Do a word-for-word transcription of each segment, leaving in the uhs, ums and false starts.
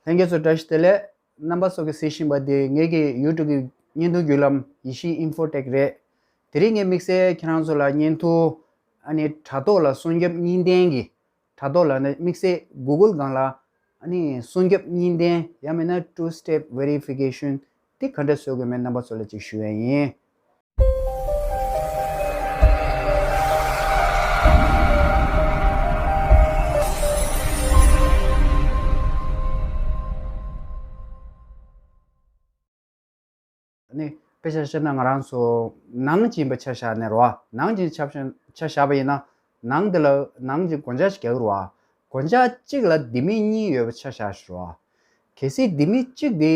ལྷན་རྒྱས་ཚོ་བཀྲ་ཤིས་བདེ་ལེགས། རྣམ་པ་ཚོ་གིས་གཟིགས་བཞིན་པ་འདི་ངེད་ཀྱི་ཡུ་ཊུབ་ཀྱི་བརྙན་ཐུང་བརྒྱུད་ལམ་ཡེ་ཤེས་ཨིན་ཧྥོ་ཊེག་རེད། དེ་རིང་ངས་དམིགས་བསལ་ཁྱེད་རང་ཚོ་ལ་བརྙན་ཐུང་ཨ་ནི་དྲ་ཐོག་ལ་སྲུང་སྐྱོབ་གཉིས་ལྡན་གྱི། དྲ་ཐོག་ལ་ནི་དམིགས་བསལ་Google་སྒང་ལ་ཨ་ནི་སྲུང་སྐྱོབ་གཉིས་ལྡན་ཡང་མིན་ན་two step verification་དེ་ག་འདྲ་བཟོ་དགོས་མིན་རྣམ་པ་ཚོ་ལ་ཅིག་ཞུ་ཡ་ཡིན། ནི་དཔེ་ཆ་བཤད་ན་ང་རང་ཚོ་ནང་སྦྱིན་པ་ཆ་བཞག་ནས་རོ། ནང་སྦྱིན་ཆ་བཞག་ཆ་བཞག་པ་ཡིན་ན་ནང་འདི་ལ་ནང་གི་སྒོ་ལྕགས་ཤིག་རྒྱག་རོ། སྒོ་ལྕགས་གཅིག་ལ་ལྡེ་མིག་གཉིས་ཡོད་པ་ཆ་བཞག་ཤིག་རོ། གལ་སྲིད་ལྡེ་མིག་གཅིག་དེ་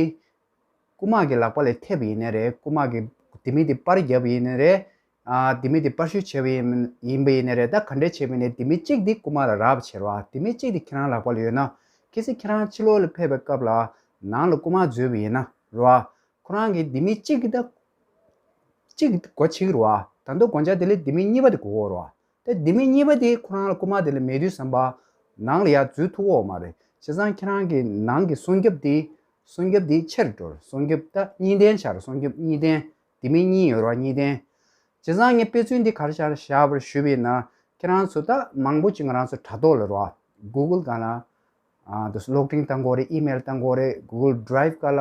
རྐུ་མ་གི་ལག་པ་ལ་ཐེབས་པ་ཡིན་ནའི་རེད། རྐུ་མ་གི་ལྡེ་མིག་དེ་པར་བརྒྱབ་པ་ཡིན་ནའི་རེད། ཨ་ལྡེ་མིག་དེ་པར་བཤུས་བྱས་པ་ཡིན་ཡིན་པ་ཡིན་ནའི་རེད། ད་ག་འདྲས་བྱས་པ་ཡིན་ནའི་ལྡེ་མིག་གཅིག་དེ་རྐུ་མ་ལ་རག་པ་བྱས་རོ། ལྡེ་མིག་གཅིག་དེ་ཁྱེད་རང་ལག་པ་ལ་ཡོད་ན། གལ་སྲིད་ཁྱེད་རང་ཕྱི་ལོགས་ལ་ཕེབས་པའི་སྐབས་ལ་ནང་ལ་རྐུ་མ་འཛུལ་བ་ཡིན་ན་རོ། ཁོ་རང་གི་ལྡེ་མིག་གཅིག་གི་ད་གཅིག་སྒོ་ཕྱེ་གི་རེད་བ། ད་དུང་སྒོ་ལྕགས་དེ་ལས་ལྡེ་མིག་གཉིས་པ་དེ་དགོས་ཀྱི་རེད་བ། ད་ལྡེ་མིག་གཉིས་པ་དེ་ཁོ་རང་ལ་རྐུ་མ་དེ་ལ་མེད་དུས་ཙམ་པ་ནང་ལ་ཡར་འཛུལ་ཐུབ་ཀྱི་ཡོད་མ་རེད། བྱས་ཙང་ཁྱེད་རང་གི་ནང་གི་སྲུང་སྐྱོབ་དེ་སྲུང་སྐྱོབ་དེ་ཆེར་འགྲོ། སྲུང་སྐྱོབ་ད་གཉིས་ལྡན་ཆགས་རེད། སྲུང་སྐྱོབ་གཉིས་ལྡན། ལྡེ་མིག་གཉིས་ཡོད་རེད་བ། གཉིས་ལྡན། བྱས་ཙང་ངས་དཔེ་མཚོན་འདི་ག་རེ་བཞག་བཞག་པར་ཞུས་པ་ཡིན་ན་ཁྱེད་རང་ཚོ་ད་མང་པོ་ཅིག་ང་རང་ཚོ་དྲ་ཐོག་ལ་རེད་བ། Google་སྒང་ལ། ཨ་དུ་ལོག་ཨིན་བཏང་དགོས་རེད། ཨི་མེལ་བཏང་དགོས་རེད། Google Drive་སྒང་ལ་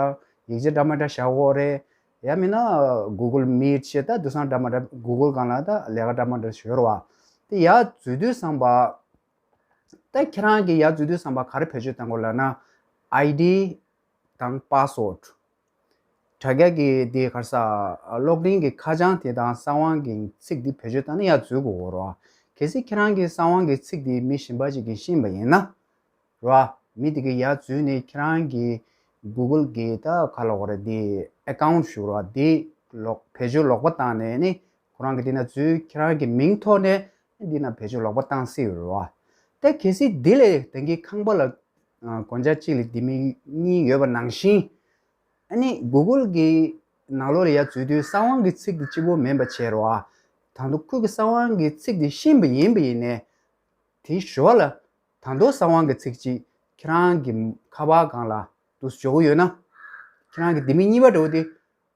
ཡིག་ཆ་འདྲ་མི་འདྲ་བཞག་དགོས་རེད། ཡང་མིན་ན་Google Meet་བྱས་ད་དུ་སང་འདྲ་མི་འདྲ་Google་སྒང་ལ་ད་ལས་ཀ་འདྲ་མི་འདྲ་ཞུ་རོགས་བ། དེ་ཡར་འཛུལ་དུས་ཙམ་པ། ད་ཁྱེད་རང་གིས་ཡར་འཛུལ་དུས་ཙམ་པ་ག་རེ་བེད་སྤྱོད་བཏང་དགོས་ལབ་ན། ID་དང་password། དྲ་རྒྱ་གི་དེ་ག་རེ་ཟེར་ལོག་ཨིན་གི་ཁ་བྱང་དེ་དང་གསང་བའི་ཚིག་དེ་བེད་སྤྱོད་བཏང་ནས་ཡར་འཛུལ་དགོས་རེད་བ། གལ་སྲིད་ཁྱེད་རང་གིས་གསང་བའི་ཚིག་དེ་མི་གཞན་པ་ཅིག་གིས་ཤེས་པ་ཡིན་ན། རེད་བ། མི་དེ་གིས་ཡར་འཛུལ་ནས་ཁྱེད་རང་གི་Google་གི་ད་ག་ལབ་དགོས་རེད། དེ་account་ཞུ་རེད་བ། དེ་ལོག་བེད་སྤྱོད་ལོག་པ་བཏང་ནས་ནི་ཁོ་རང་གི་དེ་ན་འཛུལ། ཁྱེད་རང་གི་མིང་ཐོག་ནས་འདི་ན་བེད་སྤྱོད་ལོག་པ་བཏང་སྲིད་རེད་བ། ད་གལ་སྲིད་འདི་ལས་དེང་གི་ཁང་པ་ལ་ཨ་སྒོ་ལྕགས་གཅིག་ལ་ལྡེ་མིག་གཉིས་ཡོད་པ་ནང་བཞིན། ཨ་ནི་Google་གི་ནང་ལོགས་ལ་ཡར་འཛུལ་དུས་གསང་བའི་ཚིག་དེ་གཅིག་པོ་མིན་པ་བྱས་རེད་བ། ད་དུང་ཁོ་གི་གསང་བའི་ཚིག་དེ་ཤེས་པ་ཡིན་པ་ཡིན་ནའི། དེའི་ཞོར་ལ་ད་དུང་གསང་བའི་ཚིག་ཅིག་ཁྱེད་རང་གི་ཁ་པར་སྒང་ལ་འདུག་འཇོག་གི་ཡོད་ན། ཁྱེད་རང་གི་ལྡེ་མིག་གཉིས་པ་འདྲ་བོ་དེ་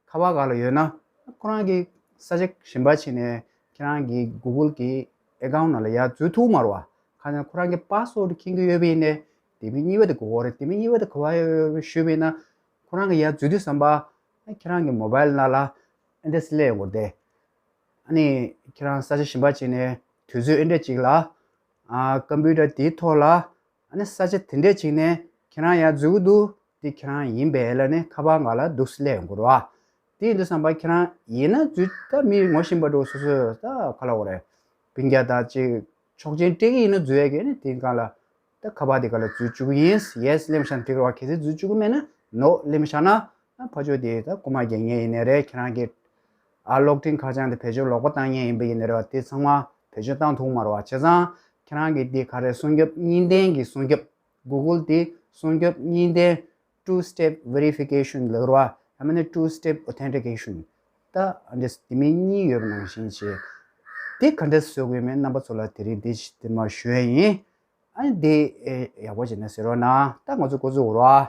ཁ་པར་སྒང་ལ་ཡོད་ན། ཁོ་རང་གི་ས་ཆ་གཞན་པ་ཕྱིན་ནས་ཁྱེད་རང་གི་Google་གི་account་ནང་ལ་ཡར་འཛུལ་ཐུབ་མ་རེད་བ། ཁ་སང་ཁོ་རང་གི་password་མཁྱེན་གྱི་ཡོད་པ་ཡིན་ནའི་ལྡེ་མིག་གཉིས་པ་དེ་དགོས་ཀྱི་རེད། ལྡེ་མིག་གཉིས་པ་དེ་ག་པར་ཡོད་ཞུས་པ་ཡིན་ན། ཁོ་རང་གི་ཡར་འཛུལ་དུས་ཙམ་པ་ཁྱེད་རང་གི་mobile་ནང་ལ་ཨེ་འདྲས་སླེབས་ཡོང་གི་རེད་དེ། ཨ་ནི་ཁྱེད་རང་ས་ཆ་གཞན་པ་ཅིག་ནས་དུས་ཚོད་ཨེ་འདྲས་ཅིག་ལ། ཨ་ཀམ་པུ་ཊར་དེའི་ཐོག་ལ། ཨ་ནི་ས་ཆ་དེ་འདྲས་ཅིག་ནས་ཁྱེད་རང་ཡར་འཛུལ་གྱི་འདུག་དེ་ཁྱེད་རང་ཡིན་པས་ལབ་ནས་ཁ་པར་སྒང་ལ་འདུག་སེ་སླེབས་ཡོང་གི་རེད་བ། དེ་ཡིན་དུས་ཙམ་པ་ཁྱེད་རང་ཡིན་ན་འཛུལ། ད་མི་ངོ་ཤེས་པ་འདྲ་བོ་སོ་སོས་ད་ག་ལབ་དགོས་རེད། སྤུན་ཀྱག་དང་ཅིག་ཆོག་མཆན་སྤྲད་ཀྱི་ཡིན་ན་འཛུལ་ཡ་གི་ཨ་ནི་དེའི་སྒང་ལ། ད་ཁ་པར་དེ་ག་ལ་འཛུལ་བཅུག་གི་ཡིན། Yes་སླེབས་བཞག་ན་འགྲིག་རེད་བ། གལ་སྲིད་འཛུལ་བཅུག་གི་མེད་ན་No་སླེབས་བཞག་ན། ཨ་ཕར་ཕྱོགས་དེ་ད་རྐུ་མ་རྒྱག་མཁན་ཡིན་ནའི་རེད། ཁྱེད་རང་གི་ཨ་ལོག་ཨིན་ཁ་བྱང་དེ་བེད་སྤྱོད་ལོག་པ་བཏང་མཁན་ཡིན་པ་ཡིན་ནའི་རེད་བ། དེ་ཚང་མ་བེད་སྤྱོད་བཏང་ཐུབ་མ་རེད་བ། བྱས་ཙང་ཁྱེད་རང་གི་དེ་ག་རེ་སྲུང་སྐྱོབ་གཉིས་ལྡན་གྱི་སྲུང་སྐྱོབ། Google་དེ་སྲུང་སྐྱོབ་གཉིས་ལྡན། Two step verification་ལབ་རེད་བ། ཡང་མིན་ན་two step authentication། ད་ཨ་འདྲས་ལྡེ་མིག་གཉིས་ཡོད་པ་ནང་བཞིན་བྱས། དེ་ག་འདྲས་བཟོ་དགོས་མིན་རྣམ་པ་ཚོ་ལ་དེ་རིང་དེ་དེ་མར་ཞུ་ཡ་ཡིན། ཨ་ནི་དེ་ཨེ་ཡག་པོ་བྱས་ནས་གཟིགས་རོགས་གནང་། ད་ང་ཚོ་འགོ་འཛུགས་རོགས།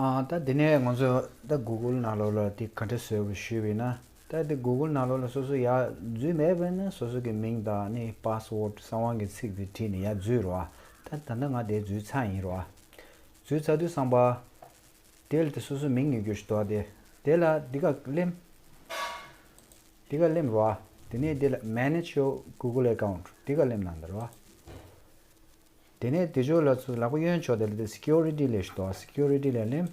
ཨ་ད་དེ་ནས་ང་ཚོ་ད་Google་ནང་ལོགས་ལ་དེ་ག་འདྲ་བཟོས་པ་ཞུས་པ་ཡིན་ན། ད་དེ་Google་ནང་ལོགས་ལ་སོ་སོ་ཡར་འཛུལ་མེད་པ་ཡིན་ན་སོ་སོ་གི་མིང་དང་ནི་password་གསང་བའི་ཚིག་དེ་བྲིས་ནས་ཡར་འཛུལ་རོགས། ད་ད་ལྟ་ང་དེ་འཛུལ་ཚར་ཡིན་རོགས། འཛུལ་ཚར་དུས་ཙམ་པ། དེ་ལ་དེ་སོ་སོ་མིང་ཉོ་རྒྱུ་ཞིག་འདུག་དེ། དེ་ལ་འདི་ག་གླེམ། འདི་ག་གླེམ་རོགས། དེ་ནས་དེ་ལ་Manage your Google account་འདི་ག་གླེམ་ན་འདི་རོགས། དེ་ནས་དེ་ཕྱོགས་ལ་ཚུར་ལག་པ་གཡོན་ཕྱོགས་དེ་ལ་དེ་Security་ལབ་ཞིག་འདུག Security་ལ་གླེམ།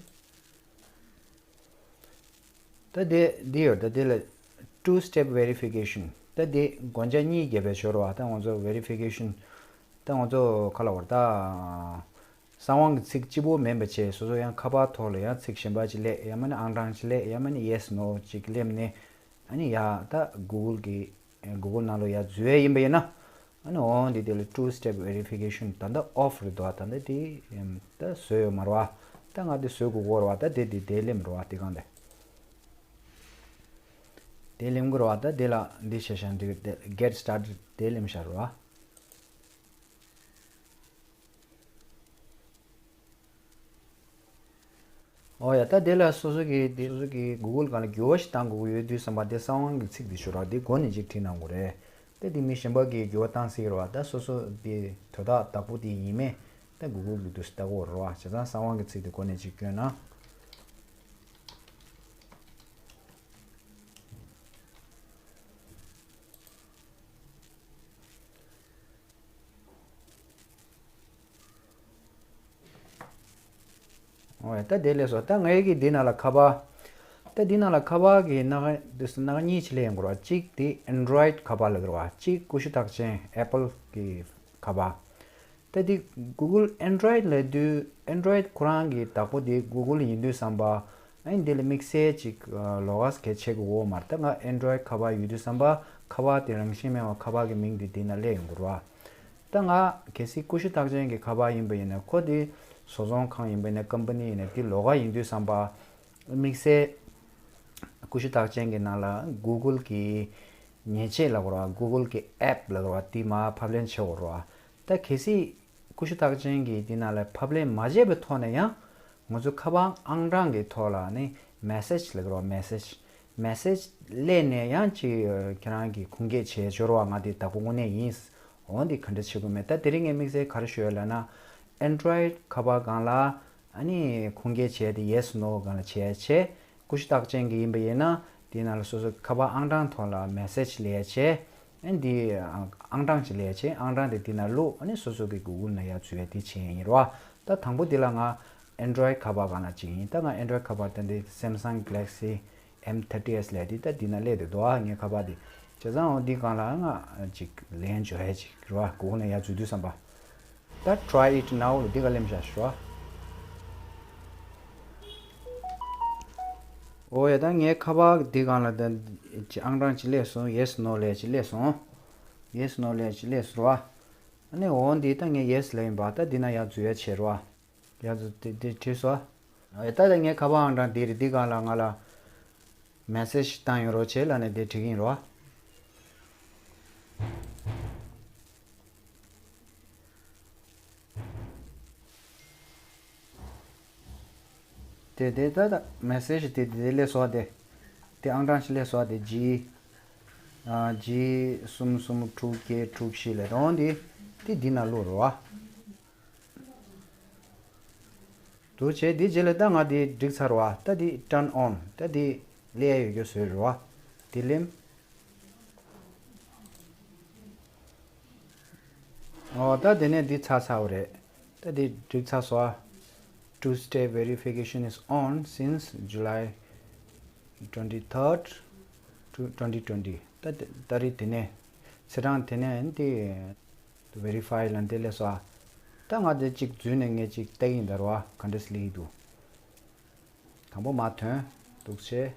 ད་དེ་འདི་ཡོད། ད་དེ་ལ་Two Step Verification། ད་དེ་སྒོ་ལྕགས་གཉིས་བརྒྱབ་པའི་ཞོར་བ། ད་ང་ཚོ་Verification། ད་ང་ཚོ་ག་ལབ་དགོས་རེད། ད་གསང་བའི་ཚིག་གཅིག་པོ་མིན་པ་བྱས་སོ་སོ་ཡང་ཁ་པར་ཐོག་ལ་ཡང་ཚིག་གཞན་པ་ཅིག་སླེབས། ཡང་མིན་ན་ཨང་གྲངས་ཅིག་སླེབས། ཡང་མིན་ན་Yes No་ཅིག་སླེབས་ནས། ཨ་ནི་ཡ་ད་Google་གི་Google་ནང་ལོགས་ཡར་འཛུལ་ཡས་ཡིན་པ་ཡིན་ན། ཨ་ནི་འོ་འདི་དེ་ལ་Two Step Verification་ད་ལྟ་Off་རེད་འདུག་ད་ལྟ་དེ་ད་བཟོས་ཡོད་མ་རེད་བ། ད་ང་དེ་བཟོ་དགོས་ཀྱི་ཡོད་རེད་བ། ད་དེ་དེ་དེ་གླེམ་རེད་བ། དེ་གང་དེ། དེ་གླེམ་དགོས་རེད་བ། ད་དེ་ལ་འདི་བྱས་ཤག་འདི་དེ་Get Started་དེ་གླེམ་བཞག་རེད་བ། ཨོ་ཡ། ད་དེ་ལ་སོ་སོ་གི་དེ་སོ་སོ་གི་Google་སྒང་ལ་འགྱུར་བ་ཞིག་བཏང་དགོས་ཀྱི་ཡོད་དུས་ཙམ་པ་དེ་གསང་བའི་གི་ཚིག་དེ་ཤོད་རོགས། དེ་འགོ་ནས་ཅིག་བྲིས་གནང་དགོས་རེད། དེ་དེ་མི་གཞན་པ་གིས་འགྱུར་བ་བཏང་སྲིད་རོགས། ད་སོ་སོ་དེ་དོ་བདག་བདག་པོ་དེ་ཡིན་མེད་དེ་Google་གི་དུས་སུ་ལྟ་དགོས་རོགས། བྱས་ཙང་གསང་བའི་གི་ཚིག་དེ་འགོ་ནས་ཅིག་བསྐྱོན་ན། ཨོ་ཡ། ད་དེ་ལས་སོ། ད་ངའི་གི་འདི་ནང་ལ་ཁ་པར། ད་འདི་ནང་ལ་ཁ་པར་གི་སྣ་ཁ་འདི་སྣ་ཁ་གཉིས་ཅིག་སླེབས་ཡོང་གི་རེད་བ། གཅིག་དེ་Android་ཁ་པར་ལབ་ཀྱི་རེད་བ། གཅིག་ཀུ་ཤུ་རྟགས་ཅན་Apple་གི་ཁ་པར། ད་འདི་Google Android་ལབ་དུས་Android་ཁོ་རང་གི་བདག་པོ་དེ་Google་ཡིན་དུས་ཙམ་པ། ཨ་ནི་འདི་ལ་དམིགས་བསལ་ཅིག་ལོགས་ཀ་གལ་ཆེ་གི་འོ་མ་རེད། ད་ང་Android་ཁ་པར་ཡོད་དུས་ཙམ་པ་ཁ་པར་དེ་རང་བཞིན་མེད་པ་ཁ་པར་གི་མིང་དེ་འདི་ན་སླེབས་ཡོང་གི་རེད་བ། ད་ང་གལ་སྲིད་ཀུ་ཤུ་རྟགས་ཅན་གྱི་ཁ་པར་ཡིན་པ་ཡིན་ན་ཁོ་དེ་བཟོ་ཚོང་ཁང་ཡིན་པ་ཡིན་ན་ཀམ་པ་ནི་ཡིན་ན་དེ་ལོགས་ཀ་ཡིན་དུས་ཙམ་པ་དམིགས་བསལ་ཀུ་ཤུ་རྟགས་ཅན་གྱི་ནང་ལ་Google་གི་མཉེན་ཆས་ལབ་དགོས་རེད་བ། Google་གི་App་ལབ་དགོས་རེད་བ། དེ་མར་ཕབ་ལེན་བྱེད་དགོས་རེད་བ། ད་གལ་སྲིད་ཀུ་ཤུ་རྟགས་ཅན་གྱི་དེ་ནང་ལ་ཕབ་ལེན་མ་བྱས་པའི་ཐོག་ནས་ཡང་ང་ཚོ་ཁ་པར་ཨང་གྲངས་ཀྱི་ཐོག་ལ་ནི་message་ལབ་དགོས་རེད་བ། message message་སླེབས་ནས་ཡང་ཅིག་ཁྱེད་རང་གིས་ཁུངས་སྐྱེལ་བྱས་འབྱོར་བ་ང་དེ་བདག་པོ་དངོས་གནས་ཡིན། འོ་འདི་ག་འདྲ་བྱེད་དགོས་མེད། ད་དེ་རིང་ངས་དམིགས་བསལ་ག་རེ་ཞུ་ཡ་ལབ་ན་Android་ཁ་པར་སྒང་ལ་ཨ་ནི་ཁུངས་སྐྱེལ་བྱས་ཏེ་yes no་སྒང་ལ་བྱས་བྱས། ཀུ་ཤུ་རྟགས་ཅན་གྱི་ཡིན་པ་ཡིན་ན་དེ་ནང་ལ་སོ་སོ་ཁ་པར་ཨང་གྲངས་ཐོག་ལ་message་སླེབས་བྱས། ཨ་ནི་འདི་ཨང་གྲངས་ཅིག་སླེབས་བྱས་ཨང་གྲངས་དེ་དེ་ནང་བླུགས། ཨ་ནི་སོ་སོ་གི་Google་ནང་ཡར་འཛུལ་ཡ་དེ་བྱས་ཡིན་རེད་བ། ད་དང་པོ་དེ་ལ་ང་Android་ཁ་པར་སྒང་ལ་ཅིག་ཡིན། ད་ང་Android་ཁ་པར་ད་འདི་Samsung Galaxy M thirty S་ལབ་དེ་ད་འདི་ན་སླེབས་དེ་འདུག་ཨ། ངའི་ཁ་པར་དེ་བྱས་ཙང་འོ་འདི་སྒང་ལ་ང་ཅིག་ལན་འབྱོར་ཡ་ཅིག་རེད་བ། Google་ནང་ཡར་འཛུལ་དུས་ཙམ་པ། ད་try it now་ལ་འདི་ག་ལེམ་བཞག་ཞུ་བ། ཨོ་ཡ། ད་ངའི་ཁ་པར་འདི་སྒང་ལ་ད་ཅི་ཨང་གྲངས་ཅིག་སླེབས་སོང་། yes no་ལབ་ཅིག་སླེབས་སོང་། yes no་ལབ་ཅིག་སླེབས་སོང་བ། ཨ་ནི་འོ་འདི་ད་ངས་yes་ལབ་ཡིན་པ། ད་འདི་ན་ཡར་འཛུལ་ཡ་བྱེད་རོགས། ཡར་འཛུལ་དེ་དེ་བྲིས་སོང་། ཨོ་ཡ། ད་ད་ངའི་ཁ་པར་ཨང་གྲངས་འདི་རེད། འདི་སྒང་ལ་ང་ལ་message་བཏང་ཡོང་རོགས་བྱེད་ལབ་ནས་དེ་བྲིས་ཀྱི་ཡིན་རོགས། དེ་དེ་ད་ད་message་དེ་དེ་དེ་སླེབས་སོང་དེ། དེ་ཨང་གྲངས་ཤིག་སླེབས་སོང་དེ་G ཨ་G་གསུམ་གསུམ་དྲུག་བརྒྱད་དྲུག་བཞི་ལས་དོན་དེ་དེ་འདི་ན་བླུགས་རོགས། འདུག་བྱས་དེ་རྗེས་ལ་ད་ང་དེ་འགྲིག་ཚར་བ། ད་དེ་turn on་ད་དེ་སླེབས་ཡོད་རྒྱུ་བཟོས་རོགས། དེ་ལེམ། ཨོ་ད་དེ་ནས་འདི་ཚར་ཚར་བ་རེད། ད་འདི་འགྲིག་ཚར་སོང་། Two step verification is on since July twenty-third to twenty twenty. ད་དེ་ད་རེས་དེ་ནས་ཚེས་གྲངས་དེ་ནས་འདི་verify་ལ་འདི་སླེབས་སོང་། ད་ང་འདི་གཅིག་འཛུལ་ནས་ངས་གཅིག་བལྟ་གི་ཡིན་ད་རོ། ག་འདྲས་སླེབས་ཀྱི་འདུག་དང་པོ་མ་ཐོན་འདུག་བྱས།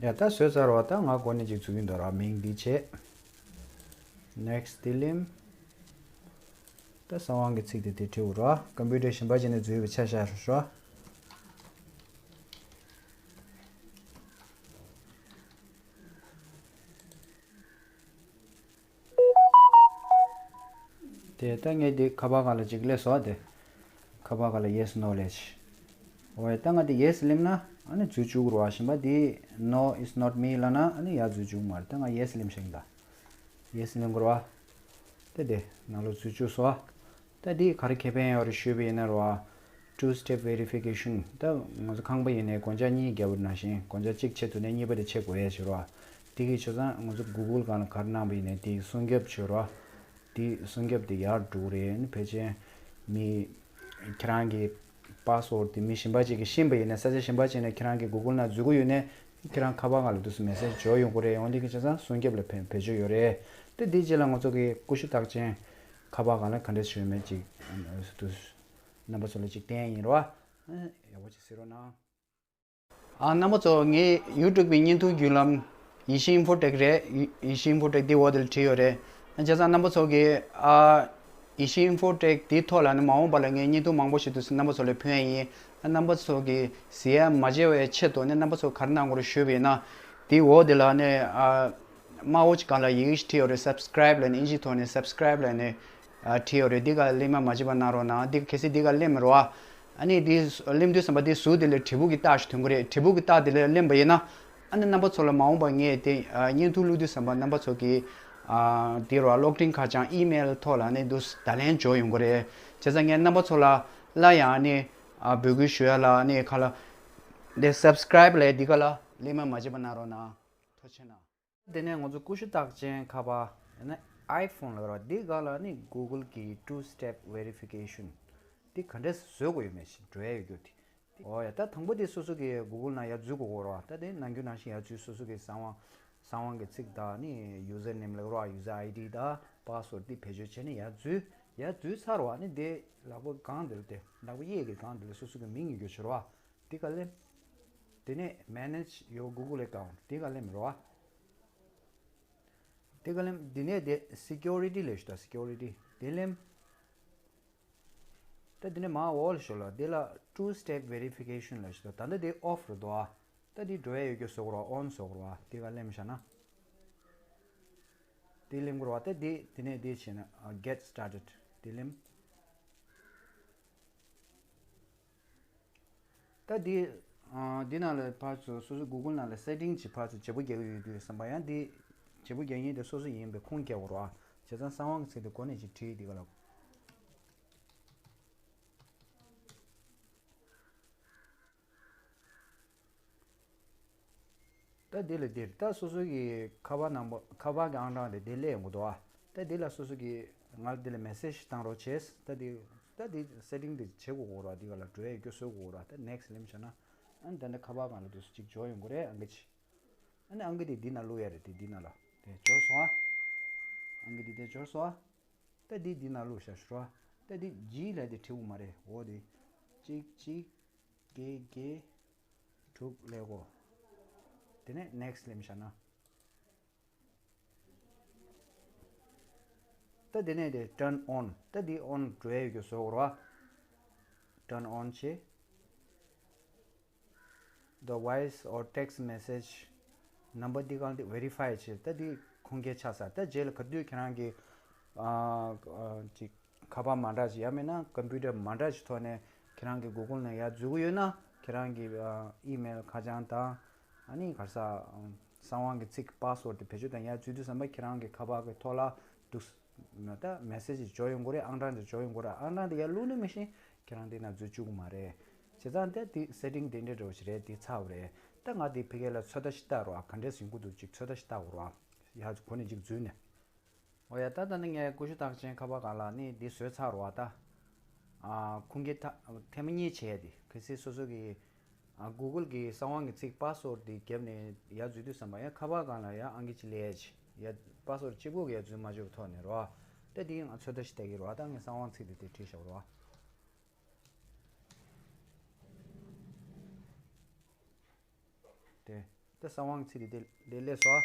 ཡ་ད་བཟོས་ཚར་བ། ད་ང་འགོ་ནས་ཅིག་འཛུལ་གྱི་འདུག་ར། མིང་འདི་བྱས། next་དེ་ལེམ། ད་གསང་བའི་གི་ཚིག་དེ་དེ་བྲིས་འོ་ར། ཀམ་པུ་ཊར་གཞན་པ་ཅིག་ནས་འཛུལ་བའི་ཆ་བཞག་ཤོག་ཤོག་དེ་ད་ངས་དེ་ཁ་པར་སྒང་ལ་ཅིག་སླེབས་སོང་དེ། ཁ་པར་སྒང་ལ་yes no་ལབ་ཅིག་འོ་ཡ། ད་ང་དེ་yes་ལེམ་ན་ཨ་ནི་འཛུལ་བཅུག་རོ། གཞན་པ་དེ་no is not me་ལབ་ན་ཨ་ནི་ཡར་འཛུལ་བཅུག་མ་རེད། ད་ང་yes་ལེམ་ཤེས་ད། yes་ལེམ་དགོས་རོ། དེ་དེ་ནང་ལོགས་འཛུལ་བཅུག་སོང་། ད་དེ་ག་རེ་ཁེ་ཕན་ཡོད་རེད་ཞུས་པ་ཡིན་ན་རོ། two step verification། ད་ང་ཚོ་ཁང་པ་ཡིན་ནའི་སྒོ་ལྕགས་གཉིས་བརྒྱབ་པ་ནང་བཞིན་སྒོ་ལྕགས་གཅིག་ཆེད་དུ་ནས་གཉིས་པ་དེ་ཆེད་དགོས་ཡས་བྱེད་རོ། དེ་གི་ཆ་ཚང་ང་ཚོ་Google་སྒང་ལ་ག་རེ་གནང་པ་ཡིན་ནའི་དེ་སྲུང་སྐྱོབ་བྱེད་རོ། དེ་སྲུང་སྐྱོབ་དེ་ཡར་འགྲོ་གི་རེད། ཕལ་ཆེར་མི་ཁྱེད་རང་གི་password་དེ་མི་གཞན་པ་ཅིག་གིས་ཤེས་པ་ཡིན་ན། ས་ཆ་གཞན་པ་ཅིག་ནས་ཁྱེད་རང་གི་Google་ནང་འཛུལ་གྱི་ཡོད་ནའི་ཁྱེད་རང་ཁ་པར་སྒང་ལ་དུས་སུ་message་འབྱོར་ཡོང་གི་རེད། འོན་ཏེ་ཁྱེད་ཚང་སྲུང་སྐྱོབ་ལ་ཕན་བེད་སྤྱོད་ཡོད་རེད། དེ་དེའི་རྗེས་ལ་ང་ཚོ་གི་ཀུ་ཤུ་རྟགས་ཅན་ཁ་པར་སྒང་ལ་ག་འདྲ་ཞུ་མེད་ཅིག་དུས་རྣམ་པ་ཚོ་ལ་ཅིག་བསྟན་ཡིན་རོ། ཡག་པོ་ཅིག་གཟིགས་རོགས་གནང་། ཨ་རྣམ་པ་ཚོ་ངའི་YouTube་པའི་བརྙན་ཐུང་བརྒྱུད་ལམ་ཡེ་ཤེས་Infotech་རེད། ཡེ་ཤེས་Infotech་འདི་འོག་དེ་ལ་བྲིས་ཡོད་རེད། བྱས་ཙང་རྣམ་པ་ཚོ་གིས་ཨ་ཡེ་ཤེས་Infotech་འདིའི་ཐོག་ལ་ནི་མ་འོངས་པ་ལ་ངས་བརྙན་ཐུང་མང་པོ་ཞིག་ཏུ་རྣམ་པ་ཚོ་ལ་ཕུལ་ཡ་ཡིན། རྣམ་པ་ཚོ་གིས་གཟིགས་ཡ་མ་བརྗེད་པའི་ཆེད་དུ་ནི་རྣམ་པ་ཚོ་ག་རེ་གནང་དགོས་རེད་ཞུས་པ་ཡིན་ན། འདིའི་འོག་དེ་ལ་ནི་ཨ་དམར་པོ་ཅིག་སྒང་ལ་ཡི་གེ་ཞིག་བྲིས་ཡོད་རེད། Subscribe་ལབ་ནི་ཨིན་ཇིའི་ཐོག་ནས་Subscribe་ལབ་ནི་ཨ་བྲིས་ཡོད་རེད། འདི་ག་ལེམ་མ་མ་བརྗེད་པ་གནང་རོགས་གནང་། འདི་ག་གལ་སྲིད་འདི་ག་ལེམ་རོགས། ཨ་ནི་དེ་གླེམ་དུས་ཙམ་པ་དེ་ཟུར་དེ་ལ་དྲིལ་བུ་གི་རྟགས་ཤིག་ཐོན་གི་རེད། དྲིལ་བུ་གི་རྟགས་དེ་ལ་གླེམ་པ་ཡིན་ན། ཨ་ནི་རྣམ་པ་ཚོ་ལ་མ་འོངས་པ་ངས་དེ་ཨ་བརྙན་ཐུང་བླུག་དུས་ཙམ་པ་རྣམ་པ་ཚོ་གི་ཨ་དེ་རུ་གློག་འཕྲིན་ཁ་བྱང་ཨི་མེལ་ཐོག་ལ་ནི་འདུག་བརྡ་ལན་འབྱོར་ཡོང་གི་རེད། བྱས་ཙང་ངས་རྣམ་པ་ཚོ་ལ་སླར་ཡང་ནི་ཨ་འབོད་སྐུལ་ཞུ་ཡ་ལ་ནི་ཁ་ལ་དེ་སབ་སི་ཀ་རེབ་ལས་འདི་ག་ལ་གླེམ་མ་བརྗེད་པ་གནང་རོགས་གནང་། ཐུགས་རྗེ་ཆེ་གནང་། དེ་ནས་ང་ཚོ་ཀུ་ཤུ་རྟགས་ཅན་ཁ་པར་ཡང་ན་ཨའི་ཕོན་ལ་ར་འདི་ག་ལ་ནི་གུ་གུལ་གི་two step verification འདི་ག་འདྲས་བཟོ་དགོས་ཡོད་མེད་ཞིག་འགྲོ་ཡ་ཡོད་རྒྱུ་དེ། ཨོ་ཡ། ད་དང་པོ་དེ་སོ་སོ་གི་གུ་གུལ་ནང་ཡར་འཛུལ་དགོས་གོ་ར། ད་དེ་ནང་རྒྱུ་ནང་བཞིན་ཡར་འཛུལ། སོ་སོ་གི་གསང་བ་གསང་བ་གི་ཚིག་དང་ནི་ཡུ་ཛར་ནེམ་ལ་ར་ཡུ་ཛར་ཨའི་ཌི་དང་པ་སི་ཝར་ཌི་འདི་བེད་སྤྱོད་བྱས་ནས་ཡར་འཛུལ། ཡར་འཛུལ་ཚར་བ་ནི་དེ་ལག་པ་སྒང་དེ་ལ་དེ་ལག་པ་གཡས་ཀྱི་སྒང་དེ་ལ་སོ་སོ་གི་མིང་ཡོད་རྒྱུ་བྱོས་ར། འདི་ག་ལེམ། དེ་ནས་manage your Google account འདི་ག་ལེམ་རོ། འདི་ག་ལེམ། འདི་ནས་དེ་སི་ཀིའུ་རི་ཊི་ལས་ཞུ་དང་། སི་ཀིའུ་རི་ཊི་འདི་ལེམ། ད་འདི་ནས་མར་འོག་ལ་ཤོག་ལ། འདི་ལ་two step verification ལས་ཞུ་དང་། ད་འདི་འདི་ཨོཕ་རེད་དོ། ད་འདི་འགྲོ་ཡ་ཡོད་རྒྱུ་བཟོ་དགོས་རོ། ཨོན་བཟོ་དགོས་རོ། འདི་ག་ལེམ་བཞག་ན། འདི་ལེམ་དགོས་རོ། ད་འདི་འདི་ནས་འདི་བྱས་ན་get started འདི་ལེམ། ད་འདི་ཨ་འདི་ནང་ལ་ཕར་ཚུར་སོ་སོ་གུ་གུལ་ནང་ལ་སེ་ཊིང་ཅིག་ཕར་ཚུར་བརྗེ་པོ་རྒྱག་གི་ཡོད་དུས་ཙམ་པ་ཡང་འདི་བརྗེ་པོ་རྒྱག་མཁན་དེ་སོ་སོ་ཡིན་པའི་ཁུངས་སྐྱེལ་དགོས་རེད་བ། བྱས་ཙང་གསང་བ་གི་ཚིག་དེ་གོ་ནས་ཅིག་བྲིས། འདི་ག་ལ། ད་འདི་ལ་འདིར་ད་སོ་སོ་གི་ཁ་པར་ནང་པ་ཁ་པར་གི་ཨང་གྲངས་དེ་འདི་སླེབས་ཡོང་གི་འདུག་ཨ། ད་འདི་ལ་སོ་སོ་གི་ང་ལ་འདི་ལ་མེ་སེ་ཇི་བཏང་རོགས་བྱས། ད་འདི་ད་འདི་སེ་ཊིང་དེ་བྱེད་དགོས་གོ་ར། འདི་ག་ལ་འགྲོ་ཡ་རྒྱུ་བཟོ་དགོས་གོ་ར། ད་ནེག་སི་ཊི་ལེམ་བྱས་ན། ཨ་ནི་ད་འདི་ཁ་པར་སྒང་ལ་འདུག་སེ་ཅིག་འབྱོར་ཡོང་གི་རེད། ཨང་ཀི་ཅིག་ཨ་ནི་ཨང་ཀི་དེ་འདི་ནང་བླུག་ཡ་རེད། དེ་འདི་ནང་ལ་དེ་འབྱོར་སོང་ཨ། ཨང་ཀི་དེ་དེ་འབྱོར་སོང་ཨ། ད་འདི་འདི་ནང་བླུག་བཞག་ཤོག་ཨ། ད་འདི་ཇི་ལ་དེ་བྲིས་དགོས་མ་རེད། འོ་དེ་གཅིག་གཅིག་བརྒྱད་བརྒྱད་དྲུག་ལས་གོ། དེ་ནས་ནེག་སི་ཊི་ལེམ་བཞག་ན། ད་དེ་ནས་དེ་turn on ད་འདི་ཨོན་འགྲོ་ཡ་ཡོད་རྒྱུ་བཟོ་དགོས་རེད་བ། turn on བྱེད། The voice or text message ནམ་བར་འདི་གང་འདི་ཝེ་རི་ཕའི་བྱེད། ད་འདི་ཁུངས་སྐྱེལ་ཆགས་ས། ད་རྗེས་ལ་ག་དུས་ཁྱེད་རང་གི་ཨ་ཨ་ཅིག་ཁ་པར་མ་འདྲ་ཅིག་ཡང་མིན་ན་ཀམ་པུ་ཊར་མ་འདྲ་ཅིག་ཐོག་ནས་ཁྱེད་རང་གི་གུ་གུལ་ནང་ཡར་འཛུལ་གི་ཡོད་ན། ཁྱེད་རང་གི་ཨ་ཨི་མེལ་ཁ་བྱང་དང་ཨ་ནི་ག་རེ་ཟ་ཨམ་གསང་བ་གི་ཚིག་པ་སི་ཝར་ཌི་དེ་བེད་སྤྱོད་དང་ཡར་འཛུལ་དུས་ཙམ་པ་ཁྱེད་རང་གི་ཁ་པར་གི་ཐོག་ལ་འདུག་ད་མེ་སེ་ཇི་འབྱོར་ཡོང་གི་རེད། ཨང་གྲངས་དེ་འབྱོར་ཡོང་གི་རེད། ཨང་གྲངས་དེ་ཡར་བླུགས་ནི་མི་ཤེས། ཁྱེད་རང་དེ་ན་འཛུལ་བཅུག་གི་མ་རེད། བྱས་ཙང་དེ་དེ་སེ་ཊིང་དེ་འདྲ་འདྲ་བོ་ཞིག་རེད། དེ་ཚར་བ་རེད། ད་ང་དེ་ཕ་གི་ལ་ཚོད་ལྟ་ཞིག་ལྟ་རོགས། ག་འདྲས་ཡོང་གི་འདུག་ཅིག་ཚོད་ལྟ་ཞིག་ལྟ་དགོས་རོགས། ཡར་གོ་ནས་ཅིག་འཛུལ་ནས། འོ་ཡ། ད་ད་ནི་ངས་ཀུ་ཤུ་རྟགས་ཅན་ཁ་པར་སྒང་ལ་ནི་འདི་བཟོས་ཚར་རོགས། ད་ཨ་ཁུངས་སྐྱེལ་ཐ་ཐེངས་མ་གཉིས་བྱས་ཏེ། གལ་སྲིད་སོ་སོ་གི་ཨ་གུ་གུལ་གི་གསང་བ་གི་ཚིག་པ་སི་ཝར་ཌི་དེ་བརྒྱབ་ནས་ཡར་འཛུལ་དུས་ཙམ་པ་ཡང་ཁ་པར་སྒང་ལ་ཡང་ཨང་ཀི་གཅིག་སླེབས་ཡ་ཅིག་ཡ་པ་སི་ཝར་ཌི་གཅིག་པོ་གི་ཡར་འཛུལ་མ་བཅུག་ཐོག་ནས་རོགས། ད་འདི་ང་ཚོད་ལྟ་ཞིག་ལྟ་གི་རོགས། ད་ངས་གསང་བ་ཚིག་དེ་དེ་བྲིས་བཞག་རོགས། དེ་ད་གསང་བ་ཚིག་དེ་དེ་དེ་སླེབས་སོང་།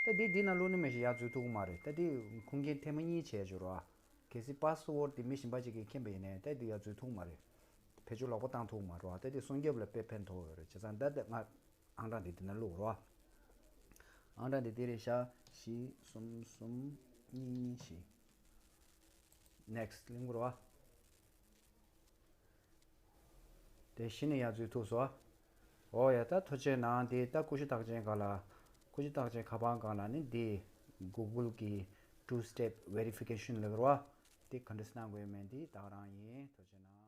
ད་འདི་འདི་ནང་བླུགས་ནི་མི་ཞིག་ཡར་འཛུལ་ཐུབ་ཀྱི་མ་རེད། ད་འདི་ཁུངས་སྐྱེལ་ཐེངས་མ་གཉིས་བྱས་བྱུང་རོགས། གལ་སྲིད་པ་སི་ཝར་ཌི་དེ་མི་གཞན་པ་ཅིག་གིས་མཁྱེན་པ་ཡིན་ནའི་ད་འདི་ཡར་འཛུལ་ཐུབ་ཀྱི་མ་རེད། བེད་སྤྱོད་ལོག་པ་བཏང་ཐུབ་ཀྱི་མ་རེད་བ། ད་འདི་སྲུང་སྐྱོབ་ལ་དཔེ་ཕན་ཐོགས་ཡོད་རེད། བྱས་ཙང་ད་ད་ང་ཨང་གྲངས་དེ་འདི་ན་བླུགས་རོགས། ཨང་གྲངས་དེ་འདི་རེད་ཤག་བཞི་གསུམ་གསུམ་གཉིས་གཉིས་བཞི། ནེག་སི་ཊི་གླེང་དགོས་རེད་བ། དེ་གཞི་ནས་ཡར་འཛུལ་ཐུབ་སོང་། འོ་ཡ། ད་ཐུགས་རྗེ་གནང་། དེ་ད་ཀུ་ཤུ་རྟགས་ཅན་སྒང་ལ། ཀུ་ཤུ་རྟགས་ཅན་ཁ་པར་སྒང་ལ་ནི་དེ་གུ་གུལ་གི་two step verification ལབ་རེད་བ། དེ་ག་འདྲས་གནང་དགོས་མིན་དེ་ད་ག་རང་ཡིན། ཐུགས་རྗེ་གནང་།